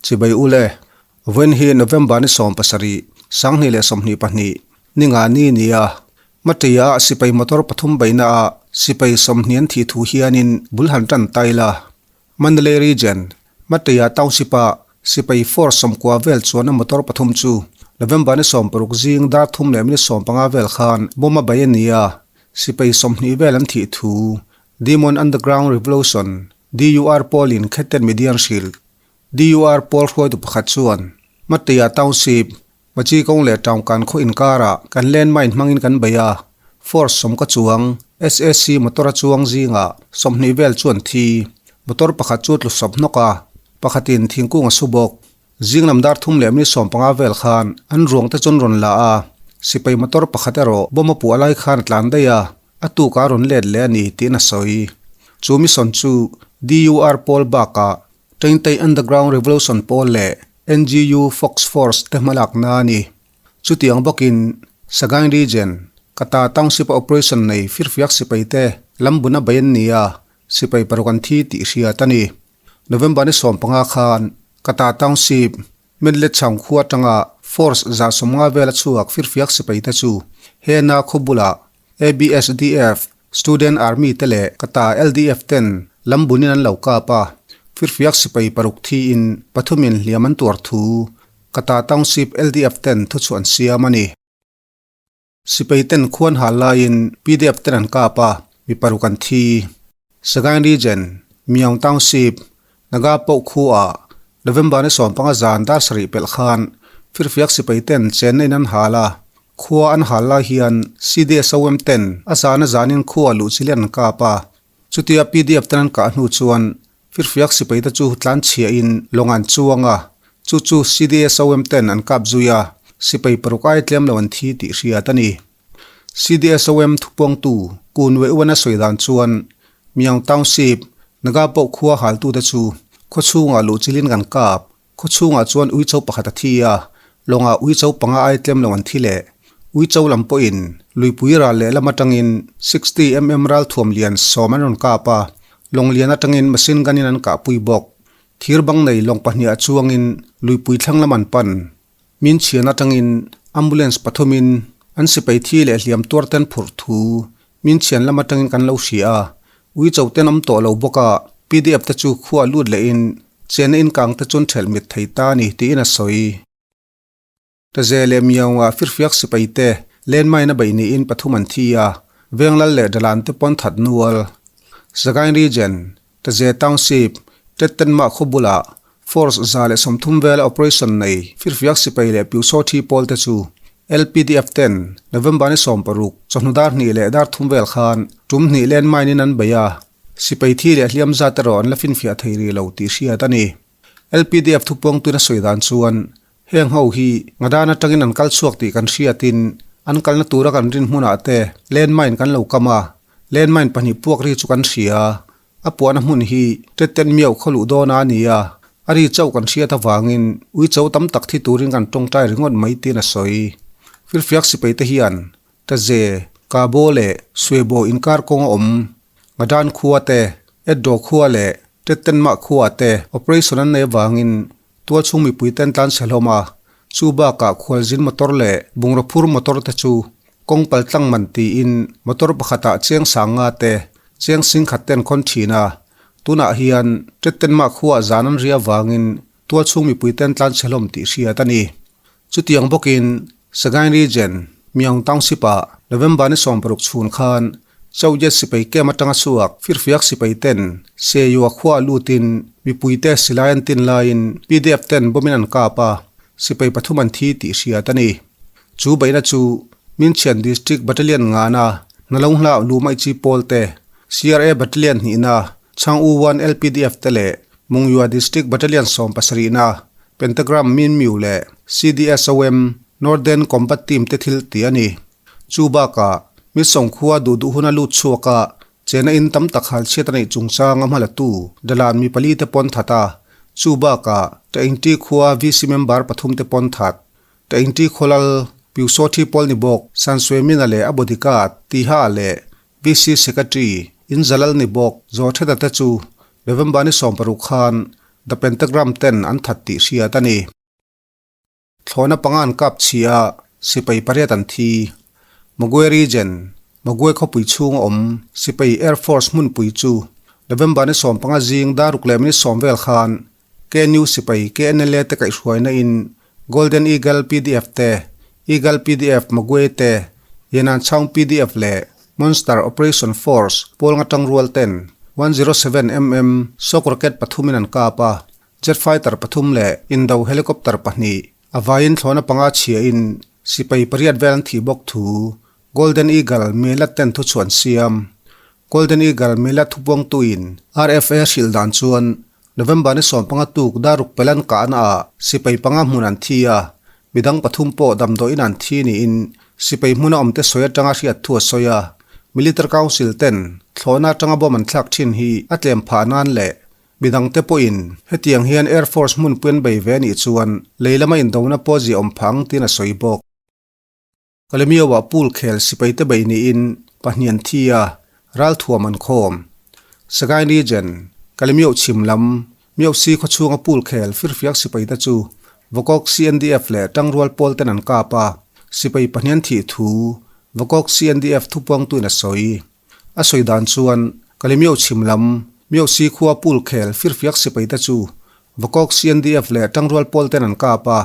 Chibai ule, vawiin hi November ni 17, 2022, ni nga ni nia. Matia ah sipai motor pathum beihna ah sipai 20 an thih thu hianin bul han tan ta ila. Mandalay Region, Matia Township ah sipai force 90 vel chuan a motor pathum chu November ni 16 zing dar thum leh minute 15 vel khan bomb a bei a ni a, sipai 20 vel an thih thu Demon Underground Revolution, DUR pawlin Khetten Median hrilh. DUR pawl hruaitu pakhat chuan, Matia Township, Machi kawng leh Taungkan khaw inkarah kan landmine hmangin kan bei a, force 10 ka chuang, SAC motor a chuang zingah 20 vel chuan thi. Motor pakhat chu tlu sawp hnawk a, pakhatin thingkung a su bawk. Zing lam dar thum leh minute 15 vel khan an ruang te chuan rawn la a, sipai motor pakhat erawh bomb a puah lai khan a tlan daih a, A tuk a rawn let leh a ni tiin a sawi. Chu mission chu DUR pawl bakah Tengtei Underground Revolution pawl leh NGU Fox Force te hmalakna a ni. Chutiang bawkin Sagaing Region, Kata Township a operation nei firfiak sipai te lambun a bei an ni a, sipai paruk an thi tih hriat a ni. November ni 15 khan Kata Township, Medley chhang khua atanga Force 150 vel a chhuak firfiak sipai te chu hena khaw bulah ABSDF, Student Army te leh Kata LDF ten lam bunin an lo kap a, firfiak sipai paruk thiin pathumin hliam an tuar thu Kata Township LDF ten thuchhuah an siam a ni. Sipai ten khuan hal laiin PDF ten an kap a, mi paruk an thi. Sagaing Region, Myaung Township, Naga Poh khuaah November ni 15 zan dar sarih pelh khan firfiak sipai ten chenna in an hal a, khua an hal lai hian CDSOM ten a zan a zanin khua luh chilin an kap a. Chutia PDF ten an kah hnu chuan firfiak sipai te chu tlan chhiahin lawng an chuang a, chu chu CDSOM ten an kap zui a, sipai paruk ai tlem lo an thi tih hriat a ni. CDSOM thupuangtu Kun Wei-uan a sawi dan chuan Myaung Township, Naga pawh khua haltute chu khaw chhungah luh chilin kan kap. Khaw chhungah chuan uicho pakhat a thi a, lawngah uicho panga ai tlem lo an thi leh. Uicho lam pawhin luipui ral lehlam atangin 60 mm ral thuam lian 10 an rawn kap a, lawng lian atangin machine gun in an kahpui bawk. Thir bang nei lawng pahnih ah chuangin luipui thlang lam an pan. Min chhian atangin ambulance pathumin an sipai thi leh hliam tuar ten phurh thu min chhian lam atangin kan lo hria a, uicho ten awm tawh lo bawk a, PDF te chu khua lut lehin chenna inkang te chuan thelh mit thei ta a ni tiin a sawi. Taze leh Miaunga firfiak sipai te landmine a beih niin pathum an thi a, Venglal leh Dalan te pawn that nual. Sagaing Region, Taze Township, Tettenmah khaw bulah Force 130 vela operation nei firfiak sipai leh piusaw thi pawl te chu LPDF ten November ni 16 chawhnu dar hnih leh dar thum vel khan tum hnih landmine in an bei a, sipai thi leh hliam zat erawh an la finfiah thei rih lo tih hriat a ni. LPDF thupuangtuin a sawi dan chuan heng ho hi ngadan atangin an kal chhuak tih kan hriatin an kalna tura kan rin hmunah te landmine kan lo kam a, landmine pahnih puak ri chu kan hria. A puahna hmun hi Teten Miau khaw luh dawn a ni a, a ri chauh kan hriat avangin uicho tam tak thi turin kan tawngtai ringawt mai tiin a sawi. Firfiak sipai te hian Taze, Kabo leh Suebo inkar kawng a awm. Ngadan khua te, Eddo khua leh Tetenmah khua te operation an nei avangin tualchhung mipui ten tlan chhe hlawm a, chu bakah khualzin motor leh bungraw phur motor te chu kawng pal tlang man tiin motor pakhatah cheng sang nga te Chiang sing khat ten khawn thin a, tunah hian Tettenmah khuaah zan an ri avangin tualchhung mipui ten tlan chhe hlawm tih hriat a ni. Chutiang bawkin Sagaing Region, Myaung Township-ah November ni 16 chhun khan Chaujet sipai camp atanga chhuak firfiak sipai ten Seyua khuaah lutin mipuite silai an tin laiin PDF ten bomb-in an kap a, sipai pathum an thi tih hriat a ni. Chu beihna chu Minchhian District Battalion ngana Nalonghla Lumaichi pawl te, CRA Battalion hnihna Chhang U 1 LPDF te leh Mungyua District Battalion 17na Pentagram Minmyu leh CDSOM Northern Combat Team te thil tih a ni. Chu bakah Mitsawng khua duh duh huna lut chhuak a, chena in tam tak hal chhiat a neih chungchang a hmalatu Dalan mi pali te pawn that a, chu bakah Taingti khua VC member pathum te pawn that. Taingti khawlal Piusaw thi pawl ni bawk Sansuemina leh a bodyguard Tiha leh VC Secretary in Zalal ni bawk Zawtheta te chu November ni 16 khan The Pentagram ten an that tih hriat a ni. Thlawhna panga an kap chhi a, sipai pariat an thi. Magwe Region, Magwe khawpui chhunga awm sipai Air Force hmunpui chu November ni 15 zing daruk leh minute sawm vel khan KNU sipai KNLA te kaihhruaina in Golden Eagle pdf te, Eagle pdf Magwe te, Yenan Chaung pdf leh Monster Operation Force pawl nga tangrual ten 107 mm Sok rocket pathumin an kap a, Jet fighter pathum leh indo helicopter pahnih a vaiin thlawhna panga chhiahin sipai pariat vel an thih bawk thu Golden Eagle Milat ten thu chhuan siam. Golden Eagle Milat thupuangtuin RFA hrilh dan chuan November ni 15 tuk daruk pelan kahna ah sipai panga hmun an thi a, midang pathum pawh damdawiin an thi niin sipai hmuna awmte sawi atanga hriat thu a sawi a. Military Council ten thlawhna atanga bomb an thlak thin hi a tlem phah nan leh Midangte pawhin hetiang hian Air Force hmunpui an bei ve anih chuan lei lama indona pawh ziah awm phang tiin a sawi bawk. Kalemioah pool khel sipaite bei niin pahnih an thi a, ralthuam an khawm. Sagaing Region, Kalemioh chhim lam, Miohsi khawchhunga pool khel firfiak sipaite chu Vawkawk CNDF leh Tangrual pawl ten an kap a, sipai pahnih an thih thu Vawkawk CNDF thupuangtuin a sawi. A sawi dan chuan Kalemioh chhim lam, Miohsi khua pool khel firfiak sipaite chu Vawkawk CNDF leh Tangrual pawl ten an kap a,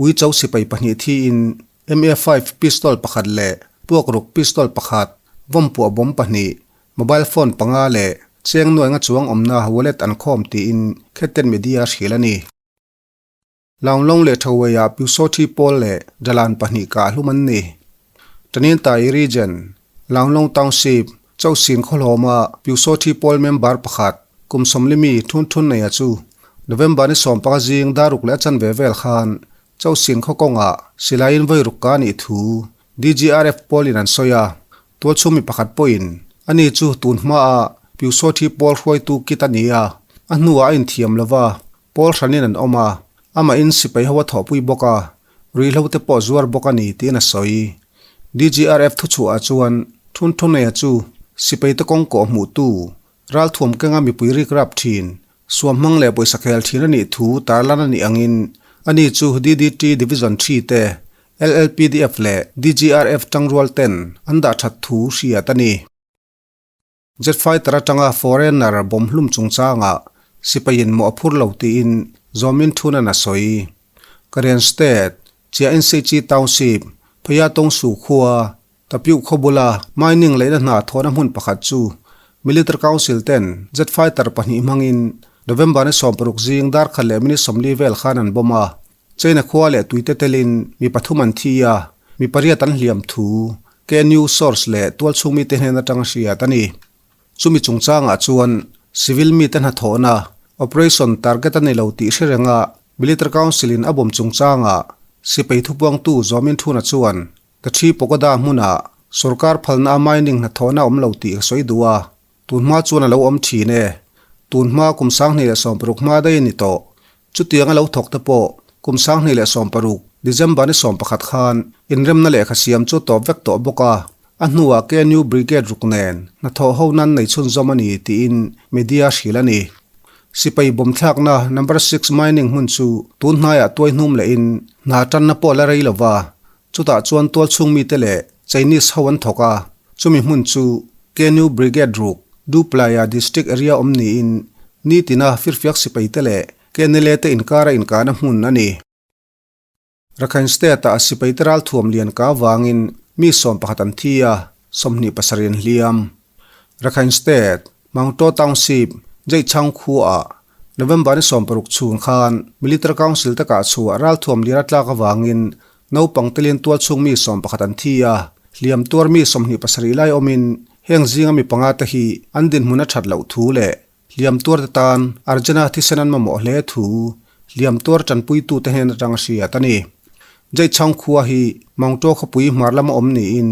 Uicho sipai pahnih thiin MA-five pistol pakhat leh puakruk pistol pakhat, vawmpuah bawm pahnih, mobile phone panga leh cheng nuai nga chuang awmna wallet an khawm tiin Khetten Media a hrilh a ni. Lawnglawng leh Thaweiah Pyusawthi pawl leh Dalan pahnih kah hlum an ni. Tanintai Region, Lawnglawng Township, Chausin khawhlawma Pyusawthi pawl member pakhat kum sawmlimi thun thun neia chu November ni 15 zing daruk leh a chanve vel khan Chausin khaw kawngah silaiin vawi ruk ka nih thu DGRF pawlin an sawi a, tualchhung mi pakhat pawhin ani chu tun hmaah Pyusawthi pawl hruaitu kit a ni a, a hnuah a inthiam lova Pawl hranin an awm a, amahin sipai ho a thawhpui bawk a, ruihhlo te pawh zuar bawk a ni tiin a sawi. DGRF thuchhuah ah chuan Thunthunneia chu sipai te kawng kawh hmuhtu, ralthuam kenga mipui rik rap thin, suam hmang leh pawisa khel thin a nih thu tarlan a nih angin ani chu DDT Division 3 te, LLPDF leh DGRF tangrual ten an dah that thu hriat a ni. Jet fighter atanga foreigner bomb hlum chungchangah sipaiin mawh a phur lo tiin Zawmin Thunan a sawi. Karen State, Chiainsechi Township, Phaya Tawngsu khua, Tapiuh khaw bula mining leihna hna thawhna hmun pakhat chu Military Council ten jet fighter pahnih hmangin November ni 16 zing dar khat leh minute 40 vel khan an bomb a. China khua leh tuite telin mi pathum an thi a, mi pariat an hliam thu KNU source leh tualchhung mite hnen atanga hriat a ni. Chumi chungchangah chuan civil mite hnathawhna operation target a ni lo tih hre renga Military Council in a bawm chungchangah sipai thupuangtu Zawmin Thuna chuan Tathi Pagoda hmunah sorkar phalna a mining hnathawhna awm lo tih ka sawi duh a, Tun hma chuan a lo awm thin e. Tun hma kum 2016 hma daih a ni tawh. Chutiang a lo thawk te pawh kum 2016 December ni 11 khan inremna lehkha siam chu tawp vek tawh bawk a, a hnuah KNU Brigade ruk nen hnathawh ho nan nei chhunzawm a ni tiin media hrilh a ni. Sipai bawmthlakna Number Six Mining hmun chu tun hnaiah tuai hnum lehin hna tanna pawh la rei lova, Chutah chuan tualchhung mite leh Chinese ho an thawk a, chumi hmun chu KNU Brigade ruk Duplaya District area awm niin nitina firfiak sipaite leh KNLA te inkara inkahna hmun a ni. Rakhine State-ah sipaite ralthuam lian ka avangin mi 11 an thi a, 27 an hliam. Rakhine State, Mangto Township, Jaichang khuaah November ni 16 chhung khan Military Council te kah chhuah ralthuam lian a tlak avangin naupang telin tualchhung mi 11 an thi a, hliam tuar mi 27 lai awmin heng zinga mi panga te hi an dinhmun a that loh thu leh hliam tuar te tan Arjuna thisen an mamawh hle thu hliam tuar tanpuitute hnen atanga hriat a ni. Jaichang khua hi Mangto khawpui hmar lama awm niin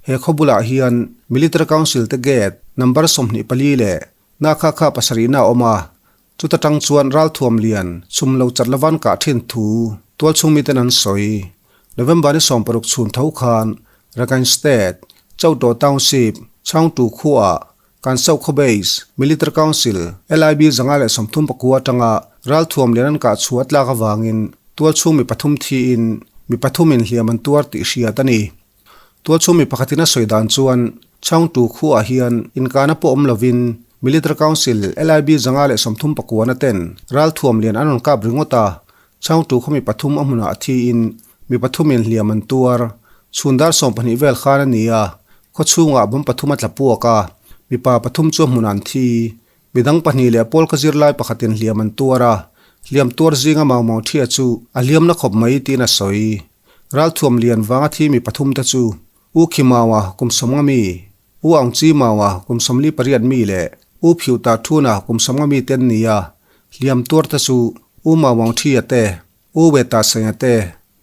He khaw bulah hian Military Council te gate number 24 leh na kha kha pasarihna a awm a, chuta tang chuan ralthuam lian chhum lo chat lovan kah thin thu tualchhung miten an sawi. November ni 16 chhun tho khan Rakhine State, Chauhtaw Township, Chhangtu khuaah. Kansauh khaw base, Military Council, LIB 139 atanga ralthuam lian an kah chhuah tlak avangin tualchhung mi pathum thiin mi pathumin hliam an tuar tih hriat a ni. Tualchhung mi pakhatin a sawi dan chuan Chhangtu khuaah hian inkahna pawh awm lovin Military Council, LIB 139 na ten ralthuam lian an rawn kap ringawt a, Chhangtu khaw mi pathum a hmunah thiin mi pathumin hliam an tuar. Chhun dar 20 vel khan a ni a, khaw chhungah bomb pathum a tla puak a, mipa pathum chu a hmunah an thi. Midang pahnih leh pawl ka zirlai pakhatin hliam an tuar a, hliam tuar zinga mau mau thia chu a hliamna khawp mai tiin a sawi. Ralthuam lian vanga thi mi pathum te chu U Khimaua kum 50 mi, U Aung Chi Maua kum 48 mi leh U Phiu Ta Thuna kum 50 mi te an ni a, hliam tuar te chu U Mau Aung Thia te, U We Ta Senga te,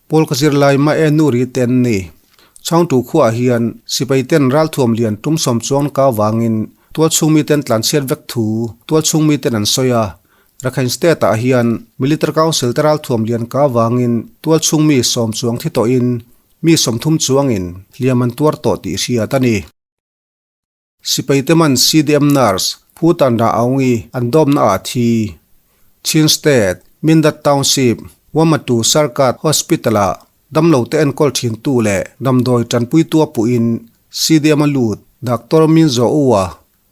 Pawl ka zirlai mah e nu ri te an ni. Chhangtu khuaah hian sipai ten ralthuam lian tum sawm chuang ka vangin tualchhung mi ten tlanchhiat vek thu tualchhung mi ten an sawi a. Rakhine State ah hian Military Council te ralthuam lian ka vangin tualchhung mi sawm chuang thi tawhin mi 30 chuangin hliam an tuar tawh tih hriat a ni. Sipai te man CDM nurse Phu Tan Ra Aung i an dawmna ah thi. Chin State, Mindat Township, Wamatu Sarkat Hospital ah damlo te enkawl thin tu leh damdawi tanpui tu a puhin CDM a lut Doctor Min Zaw U a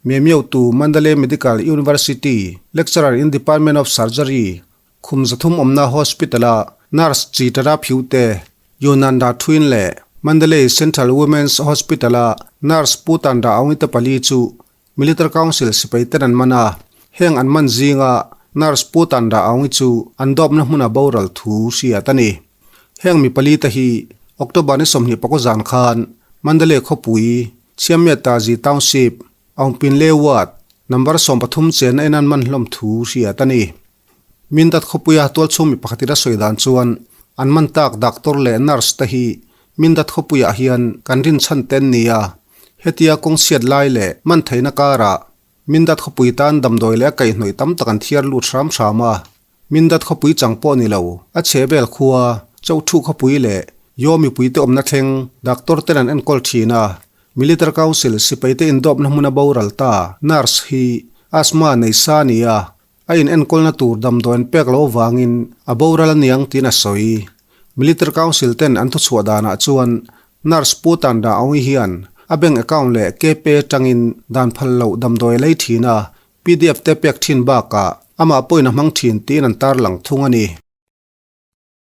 Memyo tu Mandalay Medical University Lecturer in Department of Surgery Khum 300 awmna Hospital a nurse chi tara phiu te Yunnan Ra Thuin leh Mandalay Central Women's Hospital a nurse Pu Tan Ra Aung te pali chu Military Council sipai ten an man a, heng an man zinga nurse Pu Tan Ra Aung chu an dawpna hmuna boral thu hriat a ni. Heng mi pali te hi October ni 24 zan khan Mandalay khawpui Chiamyatazi Township, Aungpinle Ward, number 13 chenna en an man hlawm thu hriat a ni. Mindat khawpuia tualchhung mi pakhatin a sawi dan chuan an man tak doctor leh nurse te hi Mindat khawpuiah hian kan rinchhan te an ni a, hetia kawng chhiat lai leh man theihna karah Mindat khawpui tan damdawi leh a kaihhnawih tam tak an thiar lut hram hram a. Mindat khawpui chang pawh ni lo, a chhe vel khua, Chauhthu khawpui leh Yaw mipuite awmna thleng doctor ten an enkawl thin a, Military Council sipaite indawpna hmuna boral ta nurse hi asthma nei sa a ni a, A in enkawlna tur damdawi an pek lo avangin a boral aniang tiin a sawi. Military Council ten an thuchhuah danah chuan Nurse Pu Tan Ra Aung hian a bank account leh KPay atangin dan phal loh damdawi a lei thin a, pdf te pek thin bakah amah pawhin a hmang thin tiin an tarlang thung a ni.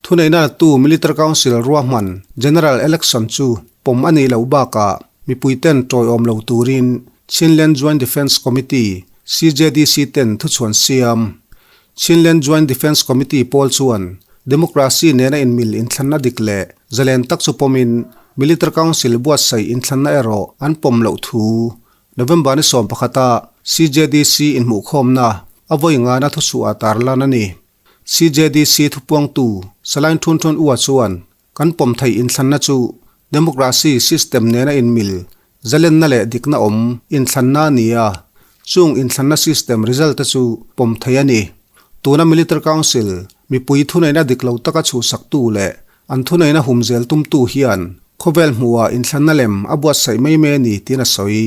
Thuneihna latu Military Council ruahman General Election chu pawm a nih loh bakah mipuiten tawiawm lo turin Chinland Joint Defence Committee, CJDC, ten thuchhuan siam. Chinland Joint Defence Committee pawl chuan democracy nena inmil inthlanna dik leh zalen tak chu pawmin Military Council buatsaih inthlanna erawh an pawm loh thu November ni 11 a CJDC inhmuhkhawmna a vawi ngana thuchhuah tarlan a ni. CJDC thupuangtu Salain Thun Thun Ua chuan kan pawm theih inthlanna chu democracy system nena inmil, zalenna leh dikna awm inthlanna a ni a, chung inthlanna system result te chu pawm theih a ni. Tuna Military Council mipui thuneihna dik lo taka chhuhsaktu leh an thuneihna humzel tumtu hian khawvel hmuhah inthlanna lem a buatsaih mai mai a ni tiin a sawi.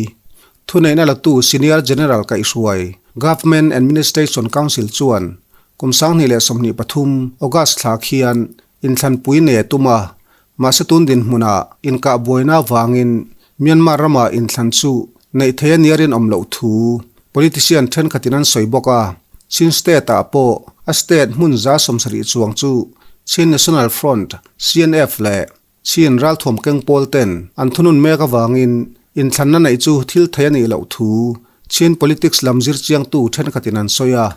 Thuneihna latu Senior General kaihhruai Government Administration Council chuan kum 2023 August thla khian inthlanpui nei a tum a, mahse tun dinhmunah inkah buaina avangin Myanmar rama inthlan chu neih thei a nia rinawm loh thu politician thenkhatin an sawi bawk a. Chin State-ah pawh a state hmun 70 chuang chu Chin National Front, CNF, leh Chin ralthuam keng pawl ten an thunun mek avangin inthlanna neih chu thil thei a nih loh thu Chin politics lam zir chiangtu thenkhatin an sawi a.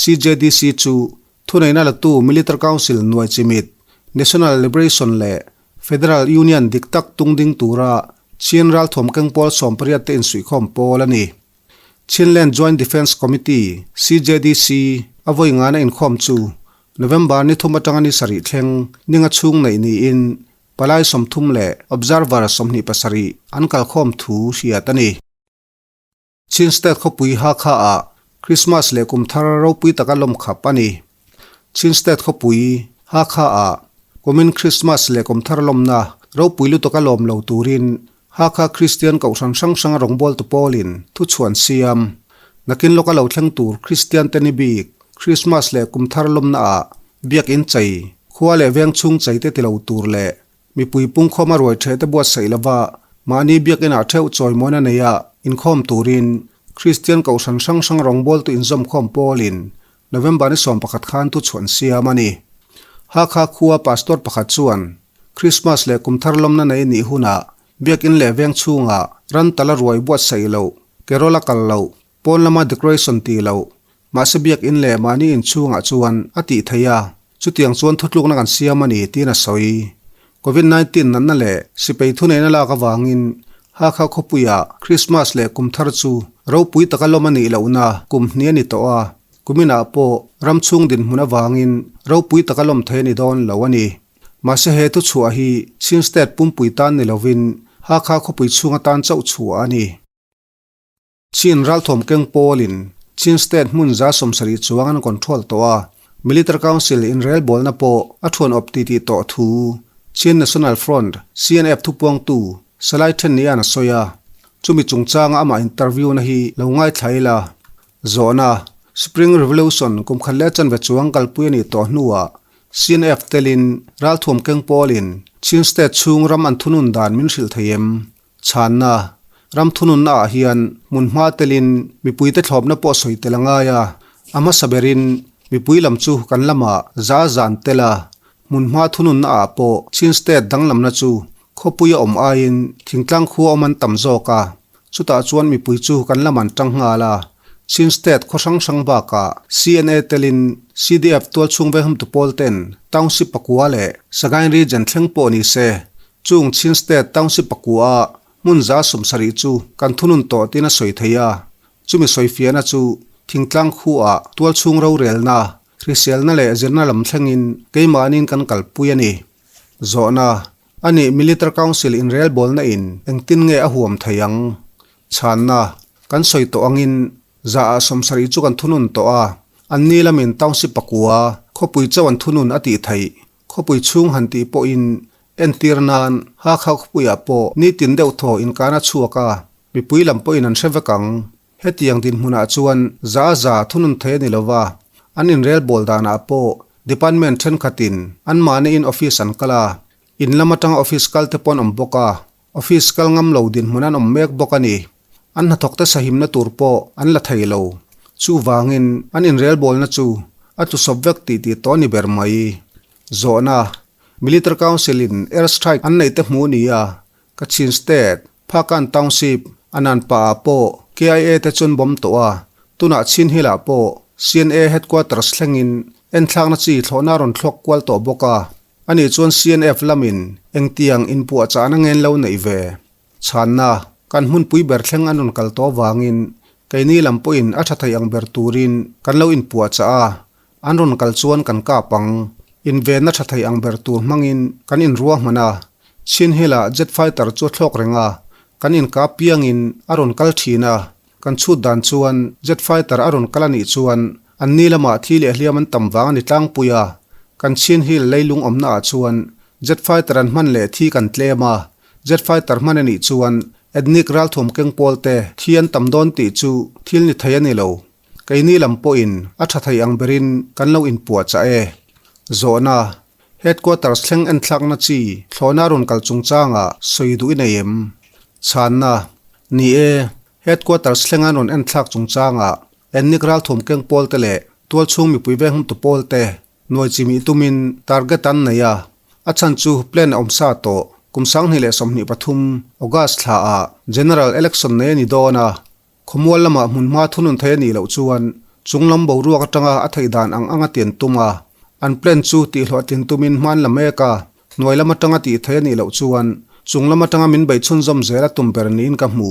CJDC chu thuneihna latu Military Council nuai chimit, National Liberation leh Federal Union dik tak tung ding tura Chin ralthuam keng pawl 18 te insuihkhawm pawl a ni. Chinland Joint Defence Committee, CJDC, a vawi ngana inkhawm chu November ni thum atanga ni sarih thleng ninga chhung neih niin palai 30 leh Observer 27 an kalkhawm thu hriat a ni. Chin State khawpui Hakha ah Christmas leh kum thar ropui taka lawm khap a ni. Chin State khawpui Hakha ah kumin Christmas leh kum thar lawmna ropui lutuk a lawm lo turin. Hakha Kristian Kohhran hrang hranga rawngbawltu pawlin thuchhuan siam, nakin lawka lo thleng tur Kristian te ni bik, Krismas leh kum thar lawmnaah biakin chei, khua leh veng chhung chei te ti lo tur leh mipui pungkhawma ruai ṭheh te buatsaih lova mahni biakinah ṭheuh chawimawina neia inkhawm turin Kristian Kohhran hrang hrang rawngbawltu inzawmkhawm pawlin November ni 11 khan thuchhuan siam a ni. Hakha khua pastor pakhat chuan Krismas leh kum thar lawmna nei nih hunah biakin leh veng chhungah ran tala ruai buatsaih loh, carol a kal loh, pawn lama decoration tih loh, mahse biakin leh mahni inchhungah chuan a tih theih a, chutiang chuan thutlukna kan siam a ni tiin a sawi. Covid 19 natna leh sipai thuneihna lak avangin Hakha khawpuiah Krismas leh kum thar chu ropui taka lawm a nih lohna kum hnih a ni tawh a, kuminah pawh ram chhung dinhmun avangin ropui taka lawm thei a ni dawn lo a ni. Mahse he thuchhuah hi Chin State pumpui tan ni lovin Hakha khawpui chhung atan chauh chhuah a ni. Chin ralthawm keng pawlin Chin State hmun 70 chuang an control tawh a, Military Council inrelbawlna pawh a thuan awp titih tawh thu Chin National Front, CNF, thupuangtu Salai Then Nian a sawi a. Chumi chungchanga amah interview-na hi lo ngaithla ila. Zawhna, Spring Revolution kum khat leh chanve chuang kalpui a nih tawh hnuah CNF telin ralthuam keng pawlin Chin State chhung ram an thunun dan min hrilh thei em? Chhanna, Ram thununna ah hian hmun hma telin mipuite thlawpna pawh sawi tel a ngai a, a hmasa berin mipui lam chu kan lamah za zan tel a, hmun hma thununna ah pawh Chin State danglamna chu khawpui a awm aiin thingtlang khua awm an tam zawk a, chutah chuan mipui chu kan lam an tang nghal a, Chin State khaw hrang hrang bakah CNA telin CDF tualchhung vehumtu pawl ten Township pakua leh Sagaing Region thleng pawh ni se Chung Chin State Township pakua hmun 70 chu kan thunun tawh tiin a sawi thei a, chumi sawifiahna chu thingtlang khuaah tualchhung rorelna, hriselna leh zirna lam thlengin keimahniin kan kalpui a ni. Zawhna, A nih Military Council inrelbawlna in engtin nge a huam thei ang? Chhanna, Kan sawi tawh angin 70 chu kan thunun tawh a, anni lamin Township pakua khawpui chauh an thunun a tih theih. Khawpui chhung han tih pawhin entir nan Hakha khawpuiah pawh nitin deuh thaw inkan a chhuak a, mipui lam pawhin an hre vek ang. Hetiang dinhmunah chuan za za thunun thei a ni lo va, an inrelbawl danah pawh department thenkhatin anmahniin office an kal a, in lam atanga office kal te pawh an awm bawk a, office kal ngam lo dinhmun an awm mek bawk a ni. An hnathawkte sahimna tur pawh an la thei lo. Chuvangin an inrelbawlna chu a tlusawp vek tih tih tawh a ni ber mai. Zawhna, Military Council in air strike an neih te hmuh ni a, Kachin State, Phakan Township, Anan pa ah pawh KIA te chuan bomb tawh a, tunah Chin Hill ah pawh CNA headquarters thlengin enthlakna chi thlawhna a rawn thlawk kual tawh bawk a, ani chuan CNF lamin engtiang inpuahchahna ngen lo neih ve. Chhanna, Kan hmunpui ber thleng an rawn kal tawh avangin keini lam pawhin a tha thei ang ber turin kan lo inpuahchah a, an rawn kal chuan kan kap ang. Invenna tha thei ang ber tur hmangin kan inruahman a, Chin Hill-ah jet fighter chu a thlawk reng a, kan inkap piangin a rawn kal thin a, kan chhut dan chuan jet fighter a rawn kal a nih chuan anni lamah thi leh hliam an tam vang a ni tlangpui a, kan Chin Hill leilung awmnaah chuan jet fighter an hman leh thi kan tlem a, Jet fighter hman a nih chuan ethnic ralthuam keng pawl te thi an tam dawn tih chu thil ni thei a ni lo. Keini lam pawhin a tha thei ang berin kan lo inpuahchah e. Zawhna, Headquarters thleng enthlakna chi thlawhna rawn kal chungchangah sawi duh i nei em? Chhanna, Ni e, Headquarters thleng an rawn enthlak chungchangah ethnic ralthuam keng pawl te leh tualchhung mipui venghumtu pawl te Nuai chimih tumin target an nei a, a chhan chu plan a awm sa tawh. Kum 2023 August thla ah General Election nei a ni dawn a, khawmual lamah hmunhma thunun thei a nih loh chuan chunglam boruak atanga a theih dan ang anga tian tum a, an plan chu tihhlawhtlin tumin hman la mek a, hnuai lam atanga tih thei a nih loh chuan chunglam atanga min bei chhunzawm zel a tum ber niin ka hmu.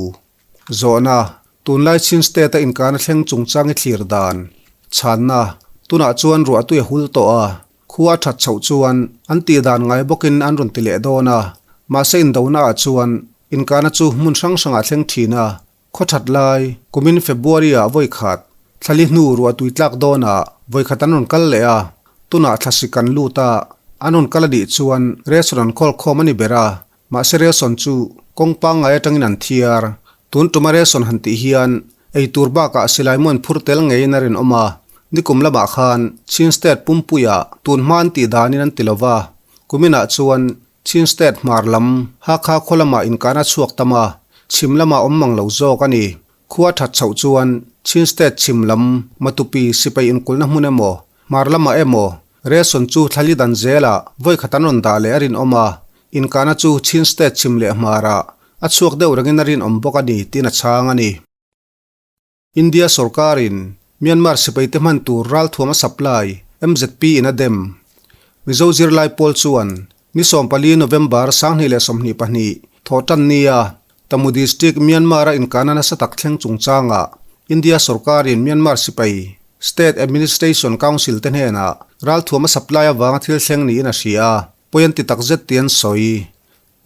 Zawhna, Tunlai Chin State-a inkana thleng chungchang i thlir dan. Chhanna, Tunah chuan ruahtui a hul tawh a, khua a that chhoh chuan an tih dan ngai bawkin an rawn ti leh dawn a, mahse indonaah chuan inkana chu hmun hrang hrangah thleng thin a, khaw that lai, kumin February-ah vawi khat, thlali hnu ruahtui tlak dawnah vawi khat an rawn kal leh a, tunah thlasik kan lut a, an rawn kal a nih chuan ration an khawl khawm a ni ber a. Mahse Relson chu kawng pangngai atangin an thiar. Tun tuma Relson han tih hian ei tur bakah silai mu an phur tel ngeiin a rinawm a. Nikum lamah khan Chin State pumpuiah tun hma an tih danin an ti lo va. Kuminah chuan Chin State hmar lam Hakha khaw lamah inkahna chhuak tam a, chhim lamah awm mang lo zawk a ni. Khua that chhoh chuan Chin State chhim lam Matupi sipai inkulhna hmun emaw, hmar lamah emaw Ration chu thlali dan zelah vawi khat an rawn dah leh a rinawm a, inkahna chu Chin State chhim leh hmarah a chhuak deuh rengin a rinawm bawk a ni tiin a chhang a ni. India sorkarin Myanmar sipaite hman tur ralthuam a supply, MZP in a dem. Mizo zirlai pawl chuan ni 14 November 2022 thawhtan nia Tamu District Myanmar-a inkahna nasa tak thleng chungchangah India sorkarin Myanmar sipai State Administration Council te hnenah ralthuam a supply avanga thil thleng niin a hria a, pawi an ti takzet tih an sawi.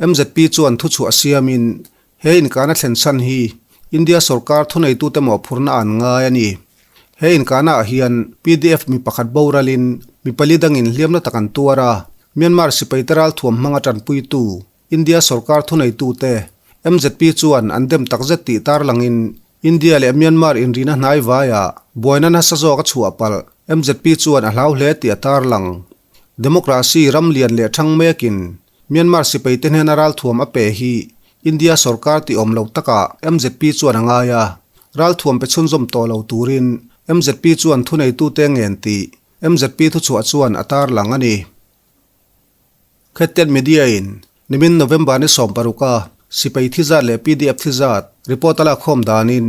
MZP chuan thuchhuah siamin he inkahna thlen chhan hi India sorkar thuneitute mawhphurhna an ngai a ni. He inkahnaah hian pdf mi pakhat boralin mi pali dangin hliamna tak an tuar a, Myanmar sipaite ralthuam hmanga tanpuitu India sorkar thuneitute MZP chuan an dem takzet tih tarlangin India leh Myanmar inrina hnai vaiah buaina nasa zawk a chhuah palh MZP chuan a hlau hle tih a tarlang. Democracy ram lian leh thang mekin Myanmar sipaite hnena ralthuam a pe hi India sorkar tih awm lo takah MZP chuan a ngai a, ralthuam pe chhunzawm tawh lo turin MZP chuan thuneitute ngen tih MZP thuchhuah chuan a tarlang a ni. Khettiat Media in nimin November ni 16 a sipai thi zat leh pdf thi zat report a lakkhawm danin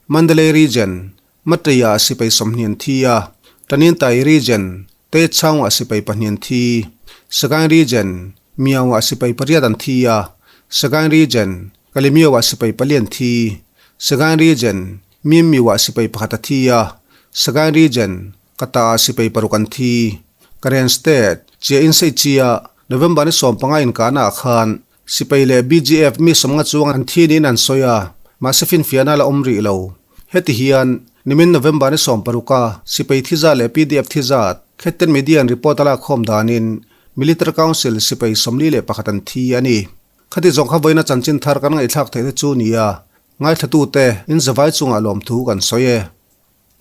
Mandalay Region Matei-ah sipai 20 an thi a, Tanintai Region, Teichhangah sipai pahnih an thi. Sagaing Region, Miaungah sipai pariat an thi a, Sagaing Region, Kalemioah sipai pali an thi. Sagaing Region, Mimmiuah sipai pakhat a thi a, Sagaing Region, Kataah sipai paruk an thi. Karen State, Chia Inseichia, November ni 15 inkahnaah khan Sipai leh BGF mi sawmnga chuang an thi niin an sawi a, mahse finfiahna la awm rih lo. Heti hian, nimin November ni 16 a sipai thi zat leh pdf thi zat, Khetten Media in report a lakkhawm danin Military Council sipai 41 an thi a ni. Khati zawng kha vawiina chanchin thar kan ngaihthlak theih te chu nia, ngaithlatute in zavai chungah lawmthu kan sawi e.